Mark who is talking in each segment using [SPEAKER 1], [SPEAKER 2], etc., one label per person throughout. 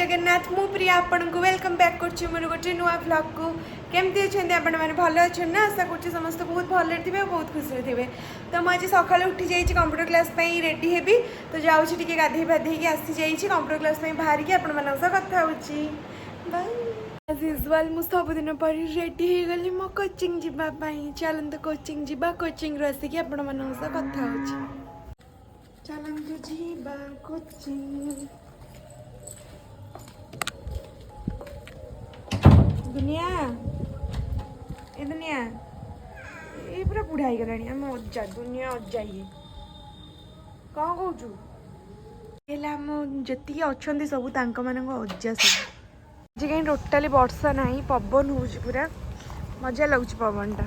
[SPEAKER 1] ଜଗନ୍ନାଥ। ମୁଁ ପ୍ରିୟା ଆପଣଙ୍କୁ welcome back କରୁଛି ମୋର ଗୋଟେ ନୂଆ ଭ୍ଲଗ୍କୁ। କେମିତି ଅଛନ୍ତି ଆପଣମାନେ? ଭଲ ଅଛନ୍ତି ନା? ଆଶା କରୁଛି ସମସ୍ତେ ବହୁତ ଭଲରେ ଥିବେ ଆଉ ବହୁତ ଖୁସିରେ ଥିବେ। ତ ମୁଁ ଆଜି ସକାଳୁ ଉଠି ଯାଇଛି, କମ୍ପ୍ୟୁଟର କ୍ଲାସ୍ ପାଇଁ ରେଡ଼ି ହେବି। ତ ଯାଉଛି ଟିକେ ଗାଧେଇ ପାଧେଇକି ଆସିଯାଇଛି, କମ୍ପ୍ୟୁଟର କ୍ଲାସ୍ ପାଇଁ ବାହାରିକି ଆପଣମାନଙ୍କ ସହ କଥା ହେଉଛି। ବାଇ। ଆଜ୍ ୟୁଜୁଆଲ୍ ମୁଁ ସବୁଦିନ ପରି ରେଡ଼ି ହେଇଗଲି ମୋ କୋଚିଂ ଯିବା ପାଇଁ। ଚାଲନ୍ତୁ କୋଚିଂ ଯିବା, କୋଚିଂରୁ ଆସିକି ଆପଣମାନଙ୍କ ସହ କଥା ହେଉଛି। ଚାଲନ୍ତୁ ଯିବା କୋଚିଂ। ଦୁନିଆ, ଏ ଦୁନିଆ, ଏ ପୁରା ବୁଢ଼ା ହେଇଗଲାଣି ଆମ ଅଜା। ଦୁନିଆ ଅଜା ଇଏ। କ'ଣ କହୁଛୁ? ହେଲେ ଆମ ଯେତିକି ଅଛନ୍ତି ସବୁ ତାଙ୍କମାନଙ୍କ ଅଜା ସବୁ। ଆଜି କାହିଁ ଟୋଟାଲି ବର୍ଷା ନାହିଁ, ପବନ ହେଉଛି, ପୁରା ମଜା ଲାଗୁଛି ପବନଟା।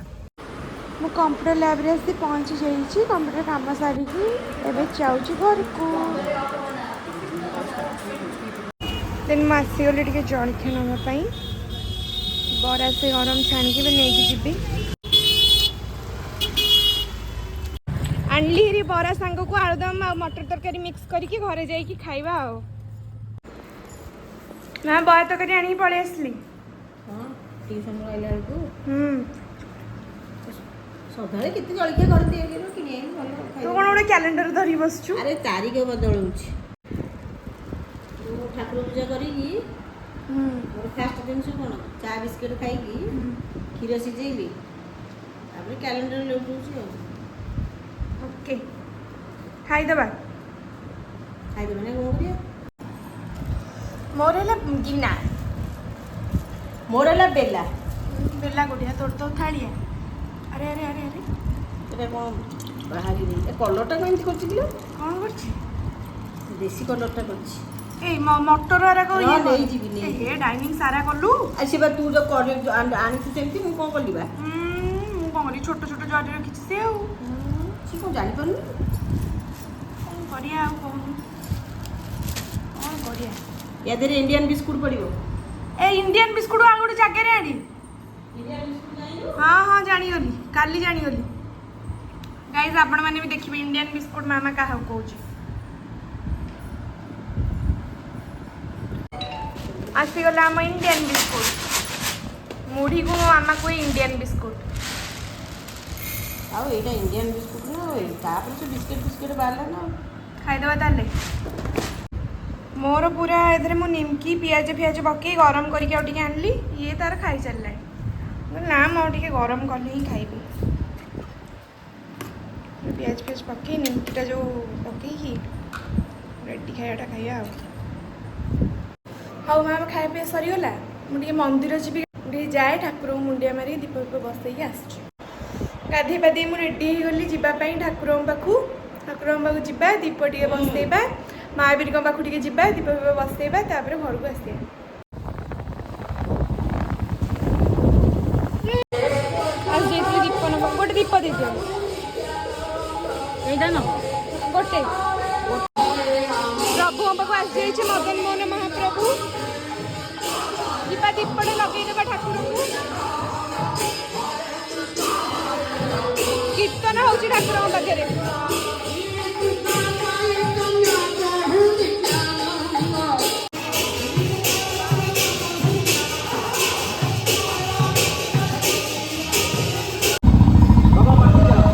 [SPEAKER 1] ମୁଁ କମ୍ପ୍ୟୁଟର ଲ୍ୟାବ୍ରେ ଆସି ପହଞ୍ଚି ଯାଇଛି। କମ୍ପ୍ୟୁଟର କାମ ସାରିକି ଏବେ ଯାଉଛି ଘରକୁ। ଦେନ୍ ମୁଁ ଆସିଗଲି ଟିକେ ଜଳଖିଆ ନେବା ପାଇଁ। ବରା ସେ ଗରମ ଛାଣିକି ବି ନେଇକି ଯିବି। ଆଣିଲି ହେରି ବରା ସାଙ୍ଗକୁ ଆଳୁଦମ ଆଉ ମଟର ତରକାରୀ ମିକ୍ସ କରିକି ଘରେ ଯାଇକି ଖାଇବା। ଆଉ ନା, ବରା ତରକାରୀ ଆଣିକି ପଳେଇ ଆସିଲି।
[SPEAKER 2] ହଁ, ଟିଉସନ୍ ଆଇଲା ବେଳକୁ।
[SPEAKER 1] ହୁଁ।
[SPEAKER 2] ସଦାବେଳେ କେତେ ଜଳଖିଆ ଘରେ ତିଆରି କରିବ? କିଣି ଆଣି ଭଲ
[SPEAKER 1] ତୁ
[SPEAKER 2] ଖାଇବ।
[SPEAKER 1] କ'ଣ ଗୋଟେ କ୍ୟାଲେଣ୍ଡର ଧରି ବସିଛୁ?
[SPEAKER 2] ଆରେ, ତାରିଖ ବଦଳଉଛି। ମୁଁ ଠାକୁର ପୂଜା କରିକି ମୋର ଫାଷ୍ଟ ଜିନିଷ କ'ଣ? ଚା ବିସ୍କୁଟ୍ ଖାଇକି କ୍ଷୀର ସିଝେଇଲି, ତାପରେ କ୍ୟାଲେଣ୍ଡର ଲେଉଟଉଛି ଆଉ।
[SPEAKER 1] ଓକେ, ଖାଇଦେବା।
[SPEAKER 2] ଖାଇଦେବା ନା, କ'ଣ କରିବା?
[SPEAKER 1] ମୋର ହେଲା ଗିନା।
[SPEAKER 2] ମୋର ହେଲା ବେଲା।
[SPEAKER 1] ବେଲା ଗୋଟିଆ, ତୋର ତ ଥାଳିଆ। ଆରେ ଆରେ ଆରେ ଆରେ!
[SPEAKER 2] ଏଟା କ'ଣ ବାହାରିନି? ଏ କଲର୍ଟା କ'ଣ ଏମିତି କରୁଛି କିଲୋ?
[SPEAKER 1] କ'ଣ କରୁଛି?
[SPEAKER 2] ଦେଶୀ କଲର୍ଟା କରୁଛି।
[SPEAKER 1] ଏଇ ମଟର ଆରାକ
[SPEAKER 2] ହଁ,
[SPEAKER 1] ଇଏ କର।
[SPEAKER 2] ନେଇଯିବି,
[SPEAKER 1] ଏ
[SPEAKER 2] ନେଇଯିବି।
[SPEAKER 1] ହେ, ଡାଇନିଂ ସାରା କଲୁ।
[SPEAKER 2] ଆଉ ସେ ବା ତୁ ଯୋଉ କରି ଆଣିଛୁ ସେମିତି, ମୁଁ କ'ଣ କଲି ବା?
[SPEAKER 1] ମୁଁ କ'ଣ କରିବି? ଛୋଟ ଛୋଟ ଜରି ରଖିଛି ସେ ଆଉ।
[SPEAKER 2] ସେ କ'ଣ ଜାଣିପାରୁନି?
[SPEAKER 1] କ'ଣ କରିବା ଆଉ କହୁନୁ, କ'ଣ କରିବା?
[SPEAKER 2] ୟା ଦେହରେ ଇଣ୍ଡିଆନ୍ ବିସ୍କୁଟ୍ ପଡ଼ିବ।
[SPEAKER 1] ଏ ଇଣ୍ଡିଆନ୍ ବିସ୍କୁଟ ଆଉ ଗୋଟେ ଜାଗାରେ ଆଣି। ହଁ ହଁ, ଜାଣିଗଲି, କାଲି ଜାଣିଗଲି। ଗାଇଜ୍, ଆପଣମାନେ ବି ଦେଖିବେ ଇଣ୍ଡିଆନ୍ ବିସ୍କୁଟ ମାମା କାହାକୁ କହୁଛି। ଆସିଗଲା ଆମ ଇଣ୍ଡିଆନ୍ ବିସ୍କୁଟ। ମୁଢ଼ିକୁ ମୋ ମାମା କୁହେ ଇଣ୍ଡିଆନ୍ ବିସ୍କୁଟ।
[SPEAKER 2] ଆଉ ଏଇଟା ଇଣ୍ଡିଆନ୍ ବିସ୍କୁଟ୍ ନା ଆଉ? ତାପରେ ସେ ବିସ୍କୁଟ୍ ଫିସ୍କୁଟ୍ ବାହାରିଲା ନା ଆଉ।
[SPEAKER 1] ଖାଇଦେବା ତାହେଲେ। ମୋର ପୁରା ଏଥିରେ ମୁଁ ନିମକି ପିଆଜ ଫିଆଜ ପକେଇ ଗରମ କରିକି ଆଉ ଟିକେ ଆଣିଲି। ଇଏ ତାର ଖାଇସାରିଲାଣି। ମୁଁ କହିଲି, ନା, ମୁଁ ଆଉ ଟିକେ ଗରମ କଲେ ହିଁ ଖାଇବି। ପିଆଜ ଫିଆଜ ପକେଇ, ନିମକିଟା ଯେଉଁ ପକେଇକି ରେଡ଼ି ଖାଇବାଟା ଖାଇବା ଆଉ। ହଉ ମା, ଖାଇବା ପିଇବା ସରିଗଲା। ମୁଁ ଟିକେ ମନ୍ଦିର ଯିବି। ମୁଁ ଟିକେ ଯାଏ, ଠାକୁରଙ୍କୁ ମୁଣ୍ଡିଆ ମାରିକି ଦୀପ ଫିପ ବସେଇକି ଆସୁଛି। ଗାଧେଇ ପାଧେଇ ମୁଁ ରେଡ଼ି ହେଇଗଲି ଯିବା ପାଇଁ ଠାକୁରଙ୍କ ପାଖକୁ। ଠାକୁରଙ୍କ ପାଖକୁ ଯିବା, ଦୀପ ଟିକେ ବସେଇବା, ମହାବୀରଙ୍କ ପାଖକୁ ଟିକେ ଯିବା, ଦୀପ ଫିପ ବସେଇବା, ତାପରେ ଘରକୁ ଆସିବା। ଆସି ଯାଇଥିଲି ଦୀପ ନେବା। ଗୋଟେ ଦୀପ ଦେଇଦିଅ।
[SPEAKER 2] ଏଇଟା ନବ?
[SPEAKER 1] ଗୋଟେ। ପ୍ରଭୁଙ୍କ ପାଖକୁ ଆସିଯାଇଛି, ମଦନ ମୋହନ ମହାପ୍ରଭୁ। ଯିବା, ଦୀପଟେ ଲଗେଇଦେବା ଠାକୁରଙ୍କୁ। କୀର୍ତ୍ତନ ହଉଛି ଠାକୁରଙ୍କ ପାଖରେ।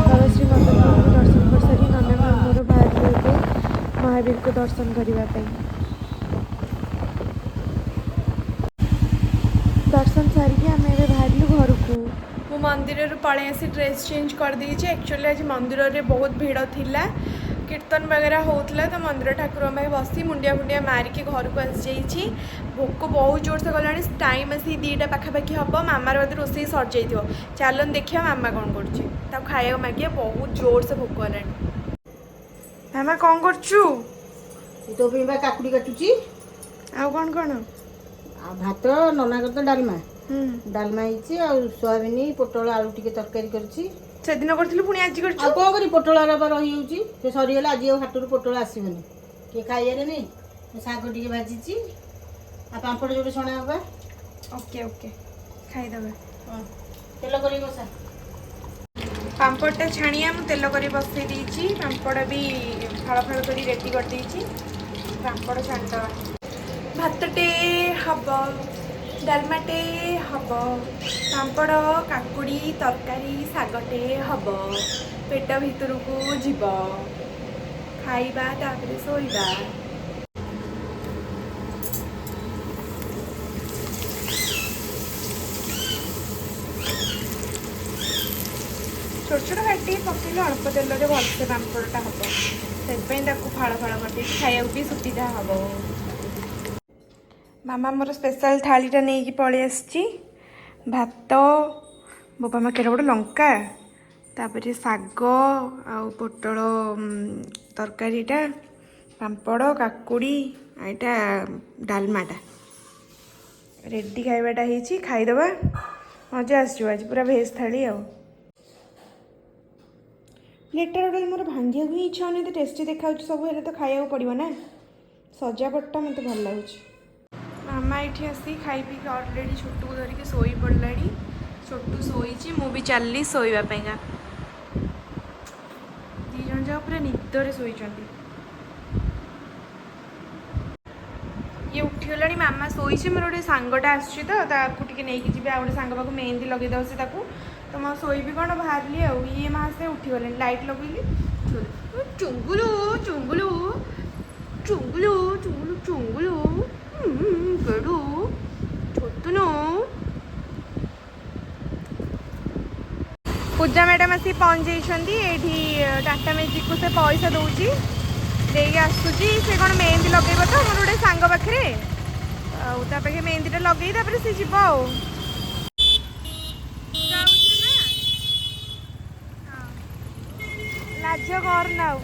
[SPEAKER 1] ବାବା ଶ୍ରୀ ମଦନ ମୋହନଙ୍କୁ ଦର୍ଶନ କରିସାରି ନନା ମୋର ବାହାରିଲୁ ଏବେ ମହାବୀରଙ୍କୁ ଦର୍ଶନ କରିବା ପାଇଁ। ଦର୍ଶନ ସାରିକି ଆମେ ଏବେ ବାହାରିଲୁ ଘରକୁ। ମୁଁ ମନ୍ଦିରରୁ ପଳେଇ ଆସି ଡ୍ରେସ୍ ଚେଞ୍ଜ କରିଦେଇଛି। ଆକ୍ଚୁଆଲି ଆଜି ମନ୍ଦିରରେ ବହୁତ ଭିଡ଼ ଥିଲା, କୀର୍ତ୍ତନ ବଗେରା ହେଉଥିଲା। ତ ମନ୍ଦିର ଠାକୁରଙ୍କ ପାଖେ ବସି ମୁଣ୍ଡିଆ ଫୁଣ୍ଡିଆ ମାରିକି ଘରକୁ ଆସିଯାଇଛି। ଭୋକ ବହୁତ ଜୋରସେ ଗଲାଣି। ଟାଇମ୍ ଆସିକି 2ଟା ପାଖାପାଖି ହେବ। ମାମାର ବୋଧେ ରୋଷେଇ ସରିଯାଇଥିବ। ଚାଲନ୍ତୁ ଦେଖିବା ମାମା କ'ଣ କରୁଛି, ତାକୁ ଖାଇବାକୁ ମାଗିବା। ବହୁତ ଜୋରସେ ଭୋକ ହେଲାଣି। ମାମା, କ'ଣ କରୁଛୁ?
[SPEAKER 2] ତୋ ପାଇଁ ବା କାକୁଡ଼ି କାଟୁଛି।
[SPEAKER 1] ଆଉ କ'ଣ କ'ଣ?
[SPEAKER 2] ଆଉ ଭାତ, ନନାଙ୍କର ତ ଡାଲମା। ଡାଲମା ହେଇଛି ଆଉ ସୋୟାବିନି ପୋଟଳ ଆଳୁ ଟିକେ ତରକାରୀ କରିଛି।
[SPEAKER 1] ସେଦିନ କରିଥିଲୁ, ପୁଣି ଆଜି କରୁଛୁ?
[SPEAKER 2] ଆଉ କ'ଣ କରିବି? ପୋଟଳ ଆଳୁ ବା ରହିଯାଉଛି, ସେ ସରିଗଲା। ଆଜି ଆଉ ହାଟରୁ ପୋଟଳ ଆସିବନି, କିଏ ଖାଇବାରେ ନାହିଁ। ଶାଗ ଟିକେ ଭାଜିଛି ଆଉ ପାମ୍ପଡ଼ ଯୋଉଠି ଛଣା ହବା।
[SPEAKER 1] ଓକେ ଓକେ, ଖାଇଦେବା।
[SPEAKER 2] ହଁ, ତେଲ କରିକି ବସା।
[SPEAKER 1] ପାମ୍ପଡ଼ଟା ଛାଣିଆ, ମୁଁ ତେଲ କରି ବସେଇ ଦେଇଛି। ପାମ୍ପଡ଼ ବି ଫାଳ ଫାଳ କରି ରେଡ଼ି କରିଦେଇଛି। ପାମ୍ପଡ଼ ଛାଣିଦେବା। ଭାତଟେ ହବ, ଡାଲମାଟେ ହବ, ପାମ୍ପଡ଼, କାକୁଡ଼ି ତରକାରୀ, ଶାଗଟେ ହବ। ପେଟ ଭିତରକୁ ଯିବ, ଖାଇବା, ତାପରେ ଶୋଇବା। ଛୋଟ ଛୋଟ କାଟିକି ପକେଇଲେ ଅଳ୍ପ ତେଲରେ ଭଲସେ ପାମ୍ପଡ଼ଟା ହବ। ସେଥିପାଇଁ ତାକୁ ଫାଳ ଫାଳ କରିଦେଇକି ଖାଇବାକୁ ବି ସୁବିଧା ହବ। ମାମା ମୋର ସ୍ପେଶାଲ ଥାଳିଟା ନେଇକି ପଳେଇ ଆସିଛି। ଭାତ, ବୋପା ମା, କେଡ଼େ ବଡ଼ ଲଙ୍କା, ତାପରେ ଶାଗ ଆଉ ପୋଟଳ ତରକାରୀଟା, ପାମ୍ପଡ଼, କାକୁଡ଼ି ଆଉ ଏଇଟା ଡାଲମାଟା। ରେଡ଼ି ଖାଇବାଟା ହେଇଛି, ଖାଇଦେବା, ମଜା ଆସିଯିବ। ଆଜି ପୁରା ଭେଜ୍ ଥାଳି। ଆଉ ପ୍ଲେଟ୍ଟା ଟୋଟାଲି ମୋର ଭାଙ୍ଗିବାକୁ ହିଁ ଇଚ୍ଛା ହେଉନି। ଏତେ ଟେଷ୍ଟି ଦେଖାଯାଉଛି ସବୁ, ହେଲେ ତ ଖାଇବାକୁ ପଡ଼ିବ ନା। ସଜାବଟଟା ମୋତେ ଭଲ ଲାଗୁଛି। ମାମା ଏଇଠି ଆସି ଖାଇ ପିଇକି ଅଲରେଡ଼ି ଛୋଟୁକୁ ଧରିକି ଶୋଇ ପଡ଼ିଲାଣି। ଛୋଟୁ ଶୋଇଛି, ମୁଁ ବି ଚାଲିଲି ଶୋଇବା ପାଇଁକା। ଦୁଇ ଜଣ ଯାକ ପୁରା ନିଦରେ ଶୋଇଛନ୍ତି। ଇଏ ଉଠିଗଲାଣି, ମାମା ଶୋଇଛି। ମୋର ଗୋଟେ ସାଙ୍ଗଟା ଆସୁଛି ତ, ତାକୁ ଟିକେ ନେଇକି ଯିବି ଆଉ ଗୋଟେ ସାଙ୍ଗ ପାଖକୁ, ମେହେନ୍ଦି ଲଗେଇଦେବ ସେ ତାକୁ। ତ ମୁଁ ଆଉ ଶୋଇବି କ'ଣ, ବାହାରିଲି। ଆଉ ଇଏ ମା ସେ ଉଠିଗଲେଣି, ଲାଇଟ୍ ଲଗେଇଲି। ଚୁଙ୍ଗୁଲୁ ଚୁଙ୍ଗୁଲୁ ଚୁଙ୍ଗୁଲୁ ଚୁଙ୍ଗୁଲୁ ଚୁଙ୍ଗୁଲୁ ଗଡ଼ୁ ଛୋଟୁନୁ। ପୂଜା ମ୍ୟାଡ଼ାମ୍ ଆସିକି ପହଞ୍ଚି ଯାଇଛନ୍ତି ଏଇଠି। ଟାଟା ମ୍ୟାଜିକକୁ ସେ ପଇସା ଦେଉଛି, ଦେଇକି ଆସୁଛି। ସେ କ'ଣ ମେହେନ୍ଦି ଲଗେଇବ ତ ମୋର ଗୋଟେ ସାଙ୍ଗ ପାଖରେ, ଆଉ ତା ପାଖେ ମେହେନ୍ଦିଟା ଲଗେଇ ତାପରେ ସେ ଯିବ। ଆଉ ଯାଉଛି ନା, ଲାଜ କର ନା। ଆଉ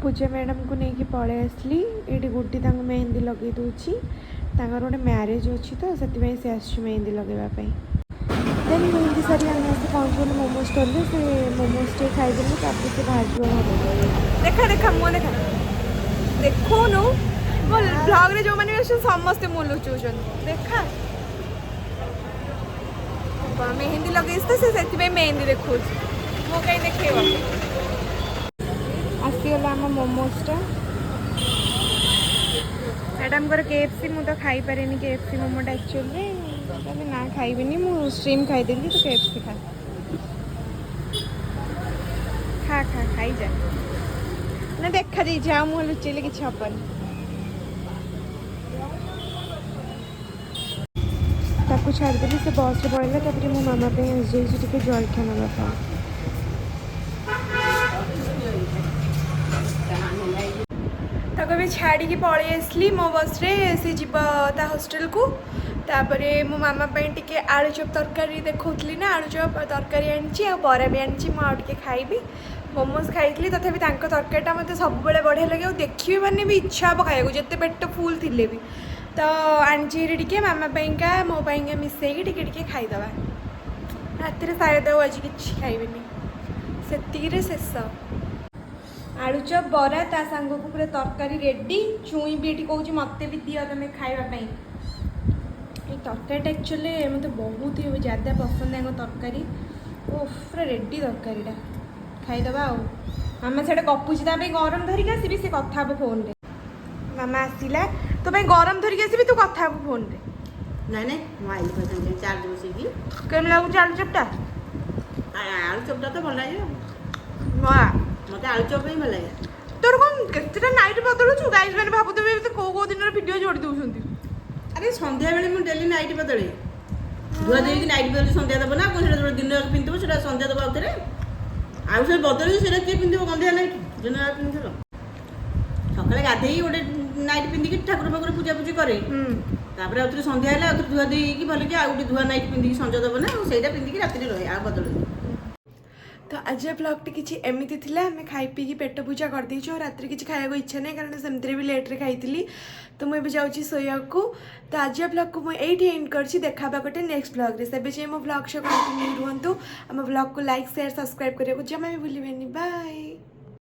[SPEAKER 1] ପୂଜା ମ୍ୟାଡ଼ାମକୁ ନେଇକି ପଳେଇ ଆସିଲି ଏଇଠି। ଗୁଡି ତାଙ୍କୁ ମେହେନ୍ଦି ଲଗେଇ ଦେଉଛି। ତାଙ୍କର ଗୋଟେ ମ୍ୟାରେଜ୍ ଅଛି ତ, ସେଥିପାଇଁ ସେ ଆସିଛି ମେହେନ୍ଦି ଲଗେଇବା ପାଇଁ। ଦେନ୍ ମେହେନ୍ଦି ସାରି ଆମେ ଆସି ପହଞ୍ଚିଗଲୁ ମୋମୋ ଷ୍ଟଲ୍ରେ। ସେ ମୋମୋସ୍ ଟିକେ ଖାଇଦେଲୁ, ତାପରେ ସେ ବାହାରିଯିବ ଘରକୁ। ଦେଖା ଦେଖା, ମୁହଁ ଦେଖା। ଦେଖୁନୁ, ମୋ ବ୍ଲଗ୍ରେ ଯେଉଁମାନେ ବି ଅଛନ୍ତି ସମସ୍ତେ ମୁଁ ଲୁଚଉଛନ୍ତି। ଦେଖା, ମେହେନ୍ଦି ଲଗେଇଛି ତ ସେ, ସେଥିପାଇଁ ମେହେନ୍ଦି ଦେଖାଉଛି। ମୁଁ କାହିଁ ଦେଖେଇବ? ଆସିଗଲା ଆମ ମୋମୋସଟା। ମ୍ୟାଡ଼ାମଙ୍କର କେଏଫସି, ମୁଁ ତ ଖାଇପାରେନି କେଏଫସି ମୋମୋଟା ଆକ୍ଚୁଆଲି। କହିଲେ ନା, ଖାଇବିନି, ମୁଁ ଷ୍ଟିମ୍ ଖାଇଦେଲି, ତୁ କେଏଫସି ଖା। ଖା ଖା, ଖାଇଯା ନା। ଦେଖା ଦେଇଛି, ଆଉ ମୁଁ ଲୁଚେଇଲେ କିଛି ହବନି। ତାକୁ ଛାଡ଼ିଦେଲି, ସେ ବସ୍ରେ ପଳେଇଲା। ତାପରେ ମୋ ମାମା ପାଇଁ ଆସିଯାଇଛି ଟିକେ ଜଳଖିଆ ନେବା ପାଇଁ। ତାକୁ ଏବେ ଛାଡ଼ିକି ପଳେଇ ଆସିଲି ମୋ ବସ୍ରେ, ସେ ଯିବ ତା ହଷ୍ଟେଲକୁ। ତାପରେ ମୋ ମାମା ପାଇଁ ଟିକେ ଆଳୁଚପ ତରକାରୀ, ଦେଖାଉଥିଲି ନା, ଆଳୁଚପ ତରକାରୀ ଆଣିଛି ଆଉ ବରା ବି ଆଣିଛି। ମୁଁ ଆଉ ଟିକେ ଖାଇବି। ମୋମୋସ୍ ଖାଇଥିଲି, ତଥାପି ତାଙ୍କ ତରକାରୀଟା ମୋତେ ସବୁବେଳେ ବଢ଼ିଆ ଲାଗେ ଆଉ ଦେଖିବି ମାନେ ବି ଇଚ୍ଛା ହେବ ଖାଇବାକୁ, ଯେତେ ପେଟ ଫୁଲ୍ ଥିଲେ ବି। ତ ଆଣିଛି ଏଇଠି ଟିକେ ମାମା ପାଇଁକା, ମୋ ପାଇଁକା ମିଶେଇକି ଟିକେ ଟିକେ ଖାଇଦେବା। ରାତିରେ ସାୟଦ ଆଉ ଆଜି କିଛି ଖାଇବିନି, ସେତିକିରେ ଶେଷ। ଆଳୁଚପ, ବରା, ତା ସାଙ୍ଗକୁ ପୁରା ତରକାରୀ ରେଡ଼ି। ଚୁଇଁ ବି ଏଠି କହୁଛି, ମୋତେ ବି ଦିଅ ତମେ ଖାଇବା ପାଇଁ। ଏଇ ତରକାରୀଟା ଆକ୍ଚୁଆଲି ମୋତେ ବହୁତ ହି ଜ୍ୟାଦା ପସନ୍ଦ ତାଙ୍କ ତରକାରୀ। ଓଫ୍, ପୁରା ରେଡ଼ି ତରକାରୀଟା, ଖାଇଦେବା। ଆଉ ମାମା ସେଇଟା ଗପୁଛି, ତା ପାଇଁ ଗରମ ଧରିକି ଆସିବି, ସେ କଥା ହେବ ଫୋନ୍ରେ। ମାମା ଆସିଲା, ତୋ ପାଇଁ ଗରମ ଧରିକି ଆସିବି, ତୁ କଥା ହେବୁ ଫୋନ୍ରେ।
[SPEAKER 2] ନାଇଁ ନାଇଁ, ମୁଁ ଆଇଲି ପା ସାଙ୍ଗେ ସାଙ୍ଗେ ଚାର୍ଜ ବସେଇକି।
[SPEAKER 1] କେମିତି ଲାଗୁଛି ଆଳୁଚପଟା?
[SPEAKER 2] ଆଳୁ ଚପଟା ତ ଭଲ ଲାଗେ।
[SPEAKER 1] ମା।
[SPEAKER 2] ମୋତେ ଆଳୁ ଚପ ହିଁ ଭଲ ଲାଗେ।
[SPEAKER 1] ତୋର କ'ଣ କେତେଟା ନାଇଟ୍ ବଦଳୁଛୁ? ଗାଇଜ୍ ମାନେ ଭାବୁଥିବେ ଏମିତି କୋଉ କୋଉ ଦିନର ଭିଡ଼ିଓ ଯୋଡ଼ି ଦେଉଛନ୍ତି।
[SPEAKER 2] ଆରେ, ସନ୍ଧ୍ୟାବେଳେ ମୁଁ ଡେଲି ନାଇଟ୍ ବଦଳେ। ଧୁଆ ଦେଇକି ନାଇଟ୍ ବଦଳି ସନ୍ଧ୍ୟା ଦେବ ନା କ'ଣ? ସେଟା ଦିନ ଯାକ ପିନ୍ଧିବ, ସେଟା ସନ୍ଧ୍ୟା ଦେବ ଆଉଥରେ। ଆଉ ସେ ବଦଳିକି ସେଇଟା କିଏ ପିନ୍ଧିବ? ଗନ୍ଧିଆ ନାଇଟ୍ ଦିନ ଯାକ ପିନ୍ଧିବ। ସକାଳେ ଗାଧେଇକି ଗୋଟେ ନାଇଟ୍ ପିନ୍ଧିକି ଠାକୁର ଫାକୁର ପୂଜା ପୂଜି କରେ। ତାପରେ ଆଉଥରେ ସନ୍ଧ୍ୟା ହେଲେ ଆଉଥରେ ଧୁଆ ଦେଇକି ଭଲକି ଆଉ ଗୋଟେ ଧୁଆ ନାଇଟ୍ ପିନ୍ଧିକି ସଞ୍ଜ ଦେବ ନା, ଆଉ ସେଇଟା ପିନ୍ଧିକି ରାତିରେ ରହେ, ଆଉ ବଦଳେନି।
[SPEAKER 1] ତ ଆଜି ବ୍ଲଗ୍ଟି କିଛି ଏମିତି ଥିଲା। ଆମେ ଖାଇ ପିଇକି ପେଟ ପୂଜା କରିଦେଇଛୁ ଆଉ ରାତିରେ କିଛି ଖାଇବାକୁ ଇଚ୍ଛା ନାହିଁ, କାରଣ ସେମିତିରେ ବି ଲେଟ୍ରେ ଖାଇଥିଲି। ତ ମୁଁ ଏବେ ଯାଉଛି ଶୋଇବାକୁ। ତ ଆଜି ବ୍ଲଗ୍କୁ ମୁଁ ଏଇଠି ଏଣ୍ଡ କରିଛି। ଦେଖା ହେବା ଗୋଟେ ନେକ୍ସଟ ବ୍ଲଗ୍ରେ। ସେବେ ଯାଇ ମୋ ବ୍ଲଗ୍ ସହ କଣ୍ଟିନ୍ୟୁ ରୁହନ୍ତୁ। ଆମ ବ୍ଲଗ୍କୁ ଲାଇକ୍, ସେୟାର, ସବସ୍କ୍ରାଇବ୍ କରିବାକୁ ଜମା ବି ଭୁଲିବେନି। ବାଏ।